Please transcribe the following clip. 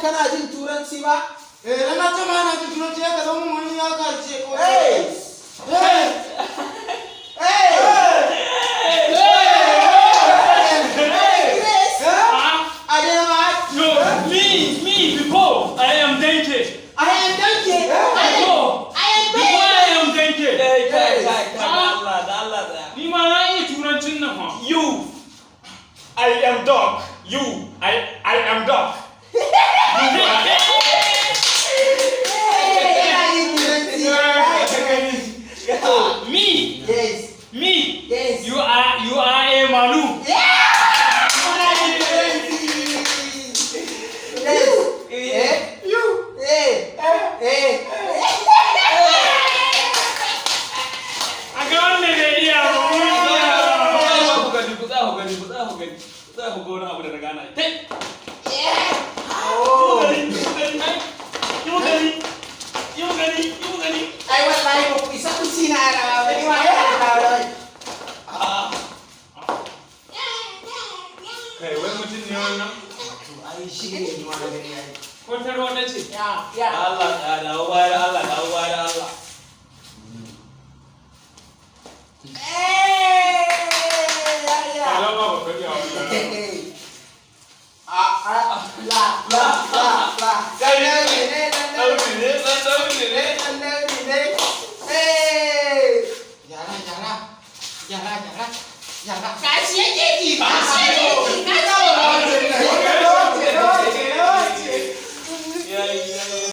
kana jin Turanci ba? Eh, dan na ce ma na jin Turanci ya ka zama wani ya ka ce ko. Hey! Hey! Hey! Hey! Grace! Ah, Adema! no, me, before I am Denke. I am donkey! I am, Before, I am before baby! I am Denke. Kai, kai, kai, kai, Ah. Allah, da Allah tsaya. Ni ma na iya Turancin nan fa. You, I am dog. You, I am dog. Hey! Ina jin Turanci! Me, me, Yes. you are a Manu. Yeah! Muna jin Turanci! Yes! Eh? You! Eh! Eh! A ga wanda bai iya ba, mun iya. Ku tsaya ku gani, ku tsaya ku gani, ku tsaya ku gani. Ku tsaya ku ga wani abu da na gana. Kai, Oh! yi mu gani, yi mu gani, yi mu gani, yi mu gani. Ai wallahi ba ku isa ku ci na rawa ba, ni ma ina rawa. Kai, wai mutum ne wannan? To ai shi ne ni ma na gani ai. Ko tarwaɗa ce? Ya, ya. Allah tsaya, dawo baya da Allah, dawo baya da Allah.